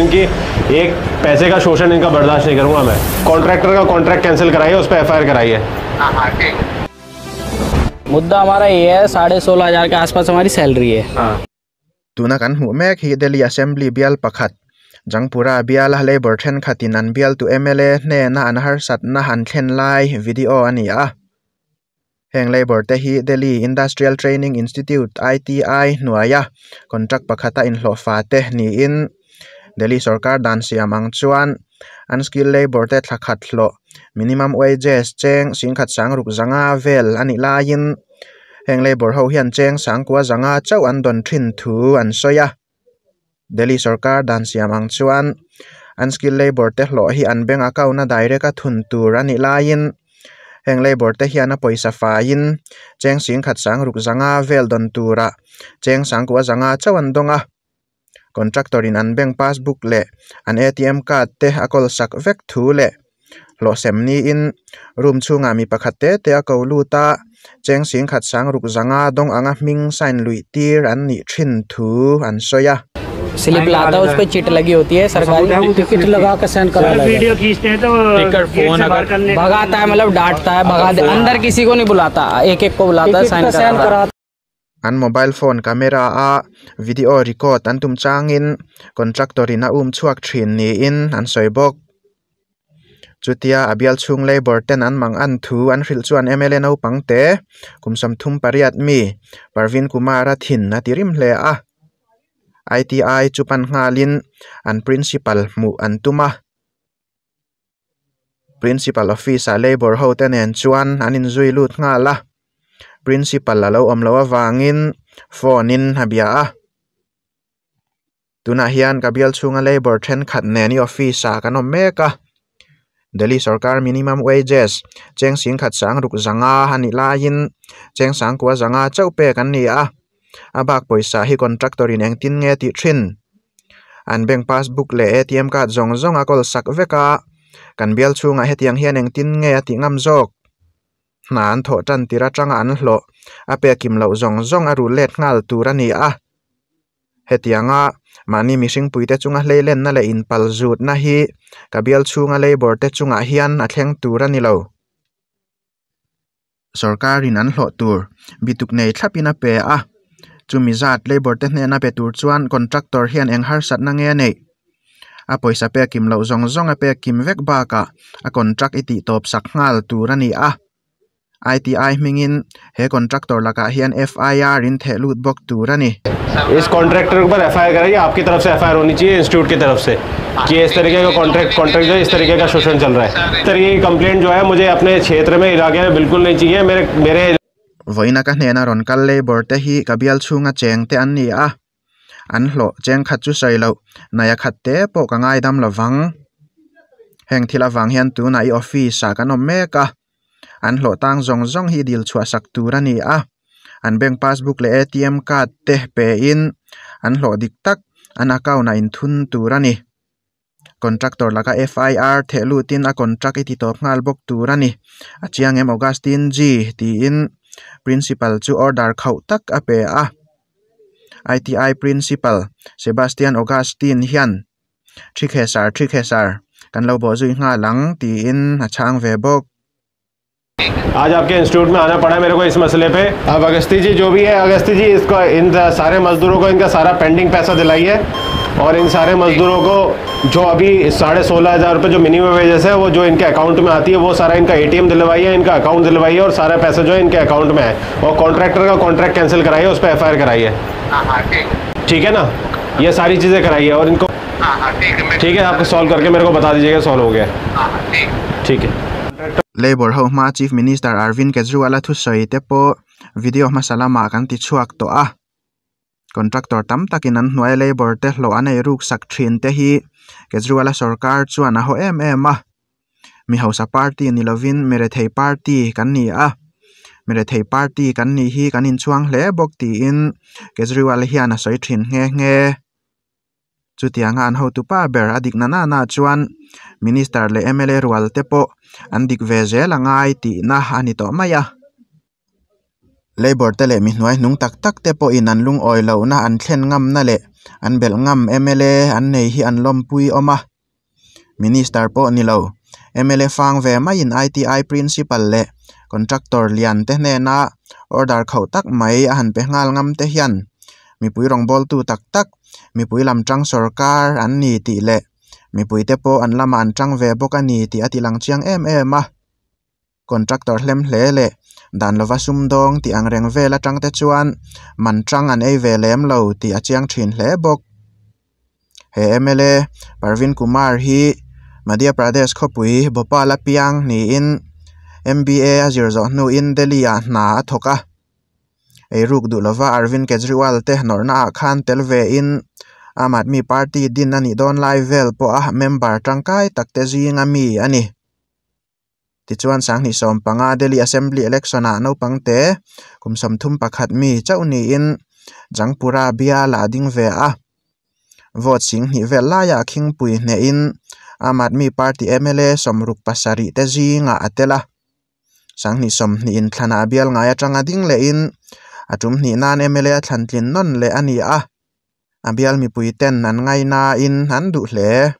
इनकी एक पैसे का शोषण इनका बर्दाश्त नहीं करूंगा मैं। कॉन्ट्रैक्टर का कॉन्ट्रैक्ट कैंसिल कराइए, उस पर एफआईआर कराइए। हाँ हाँ ठीक। मुद्दा हमारा ये है, 16,500 के आसपास हमारी सैलरी है। Tuna kan hmuh mek hi Delhi Assembly bial pakhat Jangpura biala labour thenkhatin an bial tu MLA hnena an harsatna an thlen lai video a ni a. Heng labour te hi Delhi Industrial Training Institute ITI hnuaia contract pakhata inhlawhfa te niin Delhi sarkar dan siam ang chuan unskilled labour te thla khat hlawh minimum wages cheng singkhat sang ruk zanga vel anih laiin heng labour ho hian cheng sangkua zanga chauh an dawn thin thu an sawi a. Delhi sarkar dan siam ang chuan unskilled labour te hlawh hi an bank account a direct a thun tur anih laiin heng labour te hian a pawisa faiin cheng singkhat sang ruk zanga vel dawn turah cheng sangkua zanga chauh an dawng a. Contractor in an bank passbook leh an ATM card te a kawl sak vek thu leh hlawh sem niin room chhungah mi pakhat te te a ko lut a cheng singkhat sang ruk zanga dawng anga hming sign luih tir an nih thin thu an sawi a. Slip लाता है, उस पर चिट लगी होती है सरकारी। टिकट लगा के साइन करा सर वीडियो खींचते हैं तो ticket, gate phone से बाहर अगर करने भगाता है, मतलब डांटता है, भगा दे, अंदर किसी को नहीं बुलाता, एक एक को बुलाता है, टिकट साइन का साइन कराता है। करा An mobile phone camera a video record an tum changin contractor in a um chhuak thin niin an sawi bawk. Chutia a bial chhung labour ten an mang an thu an hrilh chuan MLA naupang te kum sawmthum pariat mi Parveen Kumar a thin a ti rim hle a. ITI chu pan nghalin an principal hmuh an tum a. Principal office ah labour ho te nen chuan an inzui lut nghal a. Principal a lo awm lo awangin phone in a bia a. Tunah hian ka bial chhunga labour thenkhat nen i office ah kan awm mek a. Delhi sarkar minimum wages cheng singkhat sang ruk zanga anih laiin cheng sangkua zanga chauh pek an ni a. A bak pawisa hi contractor in engtin nge tih thin. An bank passbook leh ATM card zawng zawng a kawl sak vek a. Kan bial chhungah hetiang hian engtin nge a tih ngam zawk. Hna an thawh tan tir atanga an hlawh a pekim loh zawng zawng a rul let nghal tur a ni a. Hetianga mahni mihring puite chunga hleilenna leh inpal zutna hi ka bial chhunga labour te chungah hian a thleng tur a ni lo. Sarkarin an hlawh tur bituk nei thlapin a pe a. Chumi zat labour te hnena pe tur chuan contractor hian eng harsatna nge a neih. A pawisa pekim loh zawng zawng a pekim vek bakah a contract i tih tawp sak nghal tur a ni a. ITI hmingin he contractor lakah hian FIR in theh lut bawk tur a ni. इस contractor पर FIR कराइए, आपकी तरफ से FIR होनी चाहिए institute की तरफ से कि इस तरीके का कॉन्ट्रैक्ट कॉन्ट्रैक्ट जो है इस तरीके का शोषण चल रहा है। इस तरीके की कंप्लेंट जो है मुझे अपने क्षेत्र में इलाके में बिल्कुल नहीं चाहिए। मेरे मेरे Vawiina ka hnena rawn kal labour te hi ka bial chhunga cheng te an ni a. An hlawh cheng khat chu sawi loh naya khat te pawh ka ngaidam lovang. Heng thil avang hian tunah i office ah kan awm mek a. An hlawh tang zawng zawng hi dil chhuah sak tur a ni a. An bank passbook leh ATM card te pe in an hlawh dik tak an account ah inthun tur a ni. Contractor laka FIR theh lutin a contract i ti tawp nghal bawk tur a ni. A chiang em Augustine G tiin principal chu order khauh tak a pe a. ITI principal Sebastian Augustine hian thik he sir thik he sir kan lo bawh zui nghal ang tiin a chhang ve bawk. आज आपके institute में आना पड़ा है मेरे को इस मसले पे। अब अगस्ती जी जो भी है, अगस्ती जी इसको इन सारे मजदूरों को इनका सारा पेंडिंग पैसा दिलाइए और इन सारे मजदूरों को जो अभी 16,500 रुपये जो मिनिमम वेजेस है वो जो इनके अकाउंट में आती है वो सारा इनका एटीएम दिलवाइए, इनका अकाउंट दिलवाइए और सारा पैसा जो है इनके अकाउंट में है। और कॉन्ट्रैक्टर का कॉन्ट्रैक्ट कैंसिल कराइए, उस पर एफआईआर कराइए। हाँ हाँ ठीक। ठीक है ना, ये सारी चीज़ें कराइए और इनको हाँ हाँ ठीक है मैं ठीक है आपको सॉल्व करके मेरे को बता दीजिएगा सॉल्व हो गया। हाँ हाँ ठीक। ठीक है। Labour ho hma Chief Minister Arvind Kejriwal a thusawi te pawh video hmasa lamah kan ti chhuak tawh a. Contractor tam takin an hnuai labour te hlawh an ei ruk sak thin te hi Kejriwal a sarkar chuan a haw em em a. Mi hausa party ni lovin Merethei party kan ni a. Merethei party kan ni hi kan inchhuang hle bawk tiin Kejriwal hian a sawi thin nghe nghe. Chutianga an hotupa ber a dik na na na chuan minister leh MLA rual te pawh an dik ve zel angai tihna a ni tawh mai a. Labour te leh mi hnuai hnung tak tak te pawhin an lungawi lohna an thlen ngamna leh An belh ngam mla an nei hi an lawmpui awm a. Minister pawh ni lo, mla fang ve maiin ITI principal leh contractor lian te hnena order khauh tak mai a han pe nghal ngam te hian mipui rawngbawltu tak tak, mipui lam tang sorkar an ni tih leh mipui te pawh an lamah an tang ve bawk a ni tih a ti lang chiang em em a. Contractor hlem hle leh dan lova sumdawng tih ang reng vel atang te chuan man tang an ei ve lem lo tih a chiang thin hle bawk. He mla Parveen Kumar hi Madhya Pradesh khawpui Bhopal a piang niin MBA a zir zawh hnuin Delhi ah hna a thawk a. Eiruk duh lova Arvind Kejriwal te nawrhna ah khan tel ve in Aam Aadmi Party din a nih dawn lai vel pawh a member tangkai tak te zinga mi a ni. Tichuan 2015 Delhi Assembly election ah naupang te kum 31 mi chauh niin Jangpura bial a ding ve a. Vote 20,000 vel laiah khingpui hnehin Aam Aadmi Party mla 67 te zingah a tel a. 2020 inthlana bial ngai atanga ding lehin a tum hnih nan mla a thlan tlin nawn leh a ni a. A bial mipui ten an ngaina in an duh hle.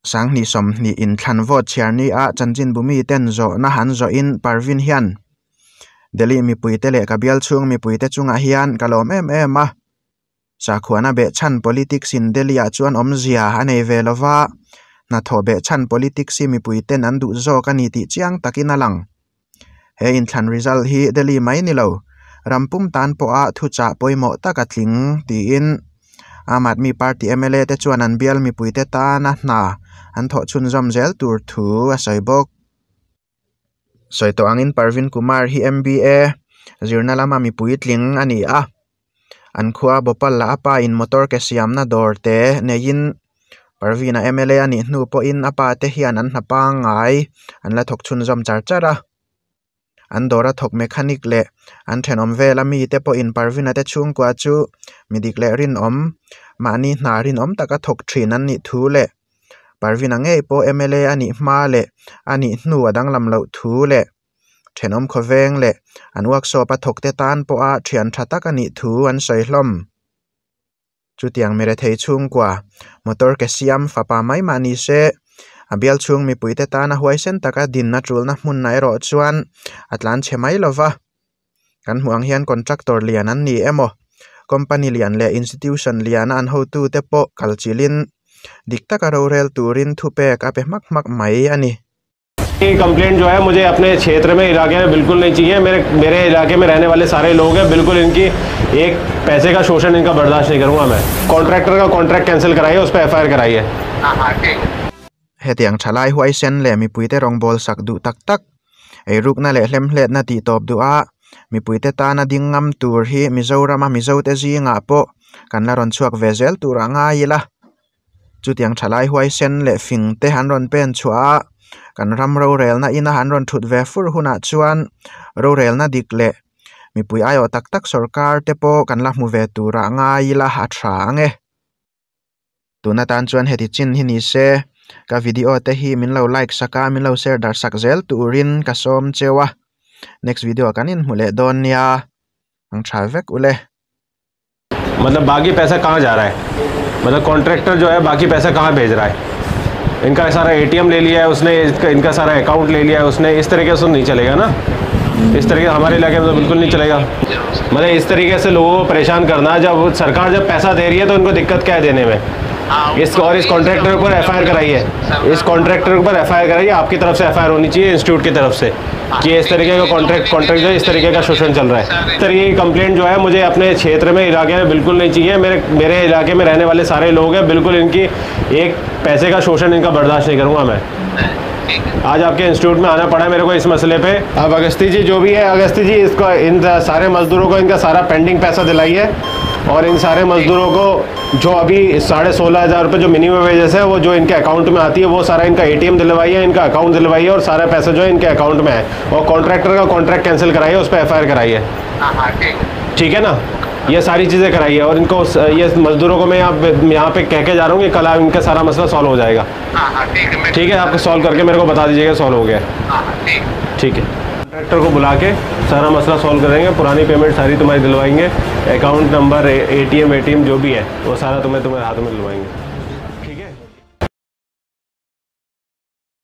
2020 inthlan vote chhiar ni a chanchin bumi ten zawhna han zawhin Parveen hian Delhi mipui te leh ka bial chhung mipui te chungah hian ka lawm em em a. Sakhuana behchhan politics in Delhi ah chuan awmzia a nei ve lova, hnathawh behchhan politics hi mipui ten an duh zawk a ni tih chiang takin a lang. He inthlan result hi Delhi mai ni lo, ram pum tan pawha thuchah pawimawh tak a tling tiin Aam Aadmi Party mla te chuan an bial mipui te tana hna an thawh chhunzawm zel tur thu a sawi bawk. Sawi tawh angin Parveen Kumar hi MBA zirna lama mipui tling a ni a. An khua Bhopal lah a pa in motor ke siamna dawr te neiin Parveen a mla a nih hnu pawhin a pa te hian an hna pangngai an la thawk chhunzawm char char a. An dawr a thawk mechanic leh an thenawm vel a mi te pawhin Parveen a te chhungkua chu midik leh rinawm, mahni hna rinawm taka thawk thin an nih thu leh Parveen a ngei pawh mla a nih hma leh a nih hnu a danglam loh thu leh thenawm khawveng leh an workshop a thawk te tan pawha thian tha tak a nih thu an sawi hlawm. Chutiang mirethei chhungkua motor ke siam fapa mai mah ni se a bial chhung mipui te tana huaisen taka din a tulna hmun ah erawh chuan a tlan chhe mai lova. Kan hmuh ang hian contractor lian an ni emaw company lian leh institution lian a an hotu te pawh kal chilhin dik taka rorel turin thupek a pe hmak hmak mai a ni. Complaint जो है मुझे अपने क्षेत्र में इलाके में बिल्कुल नहीं चाहिए। मेरे मेरे इलाके में रहने वाले सारे लोग हैं, बिल्कुल इनकी एक पैसे का शोषण इनका बर्दाश्त नहीं करूँगा मैं। कॉन्ट्रैक्टर का कॉन्ट्रैक्ट कैंसिल कराइए, उस पर एफआईआर कराइए। हाँ हाँ ठीक है। Hetiang thalai huaisen leh mipuite rawngbâwl sak duh tak tak, eirukna leh hlemhletna tih tawp duh a, mipuite tana ding ngam tur hi Mizorama Mizote zingah pawh kan la rawn chhuak ve zel tur a ngai ila. Chutiang thalai huaisen leh fing te han rawn pen chhuah a, kan ram rorelna ina han rawn thut ve fur hunah chuan rorelna dik leh mipui aiawh tak tak sorkar te pawh kan la hmu ve tur a ngai ila a tha ang e. Tuna tan chuan heti chin hi ni se, ka video te hi min lo like sak a, min lo share dar sak zel turin ka sawm cheu a. Next video kan inhmu leh dawn nia, ang tha vek ule. मतलब बाकी पैसा कहाँ जा रहा है, मतलब कॉन्ट्रैक्टर जो है बाकी पैसा कहाँ भेज रहा है। इनका सारा एटीएम ले लिया है उसने, इनका सारा अकाउंट ले लिया है उसने। इस तरीके से नहीं चलेगा ना, इस तरीके हमारे इलाके में तो बिल्कुल नहीं चलेगा। मतलब इस तरीके से लोगों को परेशान करना, जब सरकार जब पैसा दे रही है तो उनको दिक्कत क्या है देने में। इस और इस कॉन्ट्रैक्टर पर एफआईआर कराइए, इस कॉन्ट्रैक्टर पर एफआईआर कराइए। आपकी तरफ से एफआईआर होनी चाहिए इंस्टीट्यूट की तरफ से कि इस तरीके का कॉन्ट्रैक्ट कॉन्ट्रैक्ट जो है इस तरीके का शोषण चल रहा है। इस तरीके की कंप्लेंट जो है मुझे अपने क्षेत्र में इलाके में बिल्कुल नहीं चाहिए। मेरे मेरे इलाके में रहने वाले सारे लोग हैं, बिल्कुल इनकी एक पैसे का शोषण इनका बर्दाश्त नहीं करूँगा मैं। आज आपके इंस्टीट्यूट में आना पड़ा है मेरे को इस मसले पे। अब अगस्ती जी जो भी है, अगस्ती जी इसको इन सारे मज़दूरों को इनका सारा पेंडिंग पैसा दिलाइए और इन सारे मज़दूरों को जो अभी 16,500 रुपये जो मिनिमम वेजेस है वो जो इनके अकाउंट में आती है वो सारा इनका एटीएम दिलवाइए, इनका अकाउंट दिलवाइए और सारा पैसा जो है इनके अकाउंट में है। और कॉन्ट्रैक्टर का कॉन्ट्रैक्ट कैंसिल कराइए, उस पर एफआईआर कराइए। हाँ हाँ ठीक है। ठीक है ना, ये सारी चीज़ें कराइए। और इनको ये मज़दूरों को मैं यहाँ पे कह के जा रहा हूँ कि कल इनका सारा मसला सॉल्व हो जाएगा। हाँ हाँ ठीक है। ठीक है, आपको सॉल्व करके मेरे को बता दीजिएगा सॉल्व हो गया। हाँ हाँ ठीक ठीक है। Director को बुला के सारा मसला सॉल्व करेंगे, पुरानी पेमेंट सारी तुम्हारी दिलवाएंगे, account number, ATM ATM जो भी है वो सारा तुम्हें तुम्हारे हाथ में दिलवाएंगे।